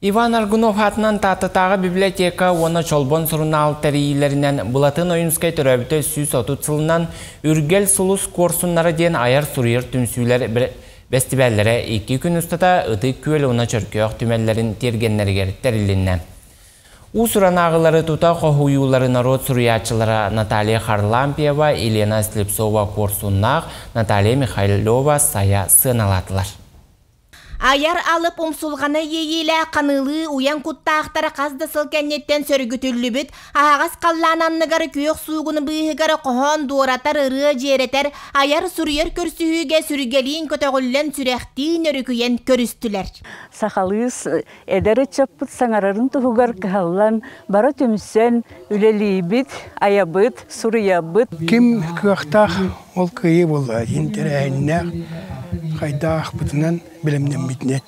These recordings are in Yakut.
Иван Аргунов аатынан Тааттатааҕы библиотека уонна Чолбон сурунаал тэрийиилэринэн Былатын Ойуунскай төрөөбүтэ 130 сылынан Үргэл сулус куорсуннара диэн айар-суруйар түмсүүлэр бэстибээллэрэ икки күн устата Ытык Күөл уонна Чөркөөх түмэллэрин тиэргэннэригэр тэрилиннэ. Уус-уран ааҕыылары тута хоһуйуулары норуот суруйааччылара Наталья Харлампьева, Елена Слепцова-Куорсуннаах, Наталья Михайлова-Сайа сыаналаатылар. Айар алып умсулҕана иэйиилээх ханыылыы уйан куттаахтара хас да сыл кэнниттэн сөргүтүллүбүт аһаҕас халлаан анныгар күөх суугун быыһыгар хоһоон дуоратар, ырыа дьиэрэтэр, айар-суруйар көрсүһүүгэ сүргэлиин көтөҕүллэн сүрэхтиин өрүкүйэн көрүстүлэр. Сахалыы эдэр ыччаппыт саҥарарын туһугар кыһаллан, бары түмсэн үлэлиибит, айабыт, суруйабыт. Ким кыахтаах ол кыайыы буолла интэрэһиннээх хайдаахпытынан бэлэмнэммитинэн.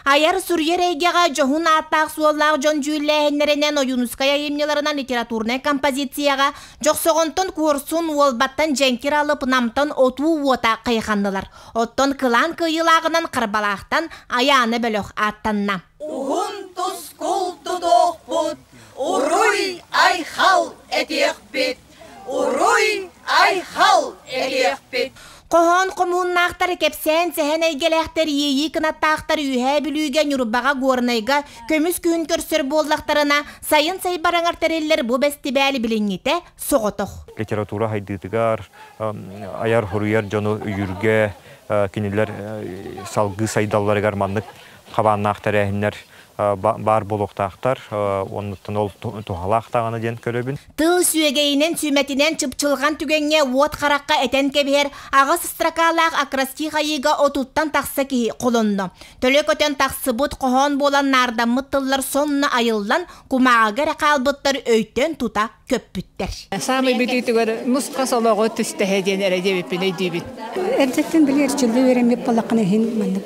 Айар суруйар эйгэҕэ дьоһун ааттаах-суоллаах дьон дьүүллээһиннэринэн Ойуунускай айымньыларынан литературнай композицияҕа Дьохсоҕонтон Куорсун, Уолбаттан Дьэҥкир Алып, Намтан Отуу уота хайҕаннылар. Оттон кылаан кыайыылааҕынан Харбалаахтан Айаана бөлөх ааттанна. Уһун тускул тутуохпут, уруй-айхал этиэхпит, уруй-айхал этиэхпит. Хоһоон хомуһуннаахтар, кэпсээн сэһэн эйгэлээхтэр, иэйии кынаттаахтар Үөһээ Бүлүүгэ, Ньурбаҕа, Горнайга көмүс күһүн көрсөр буоллахтарына, сайын сайбараҥар тэриллэр бу бэстибээл билиҥҥитэ соҕотох. Литература сайдыытыгар, айар-хоруйар дьону өйүүргэ, кинилэр салгыы сайдалларыгар маннык хабааннаах тэрээһиннэр баар буолуохтаахтар. Оннуттан ол туһалаах даҕаны диэн көрөбүн. Тыл сүөгэйинэн сүмэтинэн чыпчылҕан түгэҥҥэ уот харахха этэн кэбиһэр аҕыс строкалаах акростих айыыга отуттан тахса киһи холонно. Төлө көтөн тахсыбыт хоһоон буолан наардаммыт тыллар сонно айыллан кумааҕыга эрэ хаалбыттар өйтөн тута көппүттэр. Саамай бүтүүтүгэр нус-хас олоҕу түстэһэ диэн эрэ диэбиппин өйдүүбүн. Эрдэттэн били эрчиллии үөрэммит буоллаххына иһин маннык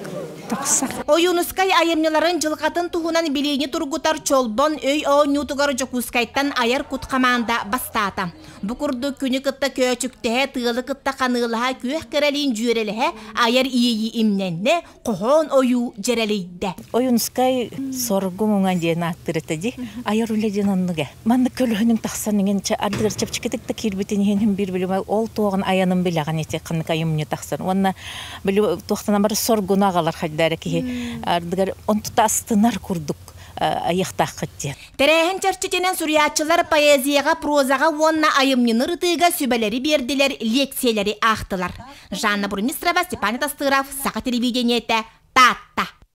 тахсар. Ойуунускай айымньыларын дьылҕатын туһунан билиини тургутар Чолбон өй оонньуутугар Дьокуускайтан айар кут хамаанда бастаата. Бу курдук күнү кытта көөчүктэһэ, тыалы кытта ханыылаһа, күөх кэрэлиин дьүөрэлэһэ айар иэйии имнэннэ, хоһоон ойуу дьэрэлийдэ. Ойунскай соргу муҥа диэн ааттыыр этэ дии. Айар үлэ диэн оннук ээ. Маннык көлөһүнүҥ тахсан иҥин ардыгар чэпчэкитик да киирбитин иһин биир билим ол туоҕун айанын билэҕин ити ханнык айымньы тахсан. Уонна били туохтан бары соргуну аҕалар хайда эрэ киһи ардыгар онтута астынар курдук айыахтааххыт диэн. Тэрээһин чэрчитинэн суруйааччылар поэзияҕа, прозаҕа уонна айымньыны ырытыыга сүбэлэри биэрдилэр, лиэксийэлэри аахтылар. Жанна Бурмистрова, Степан Тастыров, Саха телевидениетэ, Таатта.